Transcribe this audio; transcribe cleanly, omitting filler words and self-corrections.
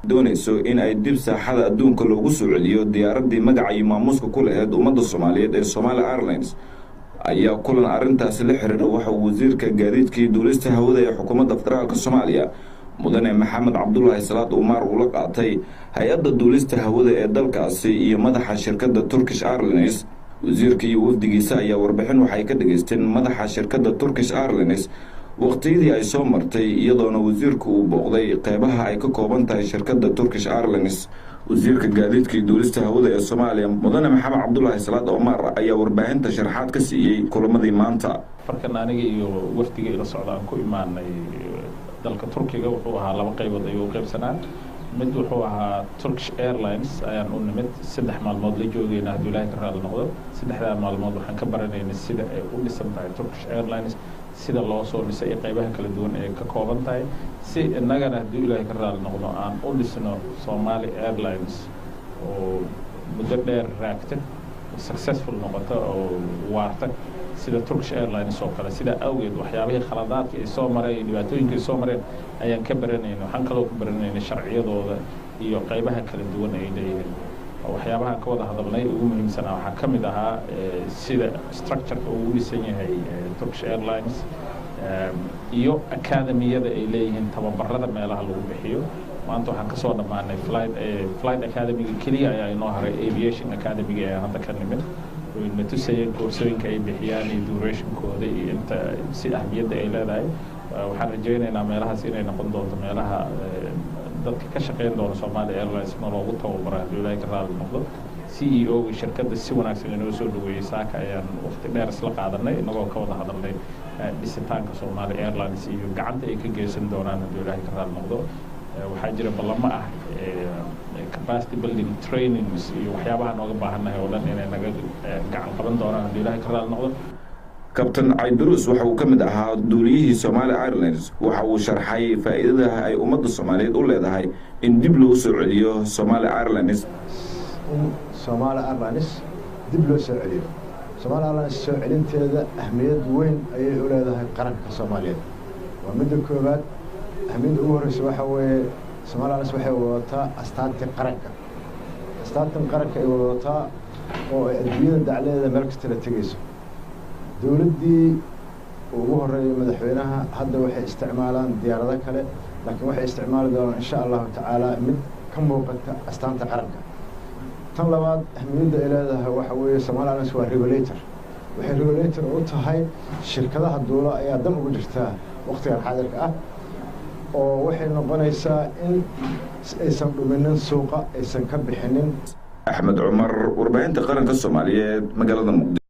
Doonayso in ay dib saaxada adduunka loogu soo celiyo diyaaraddii magaca iyo maamuuska ku laheyd ummadda Soomaaliyeed ee Somali Airlines ayaa kulan arrintaasi la xiriira waxa uu wasiirka gaadiidka iyo duulista hawada ee xukuumadda federaalka Soomaaliya, Mudane Maxamed Cabdulaahi Salaad Umaar, uu la qaatay hay-adda duulista hawada ee dalkaasi iyo madaxa shirkadda Turkish Airlines. Wasiirka iyo wafdigiisa ayaa warbixin waxay ka dhageysteen madaxa shirkadda Turkish Airlines waqtiyadii ay soo martay, iyadoona wasiirku uu booqday qeybaha ay ka kooban tahay shirkadda Turkish Airlines. Wasiirka gaadiidka iyo duulista hawada ee Soomaaliya, Mudane Maxamed Cabdulaahi Salaad Omar, ayaa warbaahinta sharaxaad ka siiyey kulamadii maanta. Farkan aniga iyo wafdiga ila socda aan ku imaanay dalka Turkiga wuxuu ahaa laba qaybood ayuu u qaybsanaa. Mid wuxuu ahaa Turkish Airlines ayaan u nimid, 3 maalmood la joogayna hadduu Ilaahay ka raali noqdo. 3-daa maalmood waxaan ka baranaynay sida ay u dhisan tahay Turkish Airlines, sida loo soo dhisay iyo qaybaha kala duwan ee ka kooban tahay, si innagana hadduu Ilaahay ka raali noqdo aan u dhisno Somali Airlines oo muddo dheer raagta, successful noqota oo waarta sida Turkish Airlines oo kale. Sidaa awgeed waxyaabihii khaladaadka ay soo mareen iyo dhibaatooyinka ay soo mareen ayaan ka baranayna. Waxaan kaloo ka baranaynay sharciyadooda iyo qaybaha kala duwan ay leeyihiin. Waxyaabaha ka wada hadalnay ugu muhiimsanaa waxaa ka mid ahaa sida structure-ka uu u dhisan yahay Turkish Airlines iyo academiyada ay leeyihiin, tababarada meelaha lagu bixiyo. Maanta waxaan kasoo dhammaanay flight academy-ga keliya ayaa inoo haray. Aviation academy-ga ayaan hadda ka nimid, na tusayeen koorsooyinka ay bixiyaan iyo durationkooda iyo inta si ahmiyadda ay leedahay. Waxaan rajaynaynaa meelahaas inay noqon doonto meelaha dadka ka shaqeyn doona Somali Airlines na loogu tababaro hadduu Ilaahay ka raali noqdo. CEO-ga shirkadda si wanaagsan inoo soo dhaweeyey. Saaka ayaan waqti dheer isla qaadanay, inagoo ka wada hadalnay dhisitaanka Somali Airlines iyo gacanta ay ka geysan doonaan hadduu Ilaahay ka raali noqdo. Waxaa jira ballamo ah capacity building trainings iyo waxyaabaha nooga baahannahay oo dhan inay naga gacan qaban doonaan hadduu Ilaahay ka raali noqdo. Kabtan Cayduruus waxa uu ka mid ahaa duuliyihii Somali Airlines. Waxa uu sharxay faa'iidada ay ummadda Soomaaliyeed u leedahay in dib loo soo celiyo Somali Airlines. In Somali Airlines dib loo soo celiyo, Somali Airlines soo celinteeda ahmiyad weyn ayay u leedahay qaranka Soomaaliyeed. Waa midda koowaad. Ahmiyadda ugu horreysa waxaa weeye Somali Airlines waxay wadataa astaantii qaranka, astaantan qaranka ay wadataa oo ay adduunyada dacladeeda meel kasta la tegeyso. Dowladdii ugu horreeyay, madaxweynaha hadda, waxay isticmaalaan diyaarado kale, laakiin waxay isticmaali doonaan insha Allahu tacaala mid ka muuqata astaanta qaranka. Tan labaad ahmiyadda ay leedahay waxa weeye Somali Airlines waa regulator. Waxay regulator u tahay shirkadaha duula ayaa dan ugu jirtaa waqtigan xaadirka ah, oo waxay noqonaysaa in aysan dhuminin suuqa, aysan ka bixinin. Axmed Cumar, warbaahinta qaranka Soomaaliyeed, magaalada Muqdisho.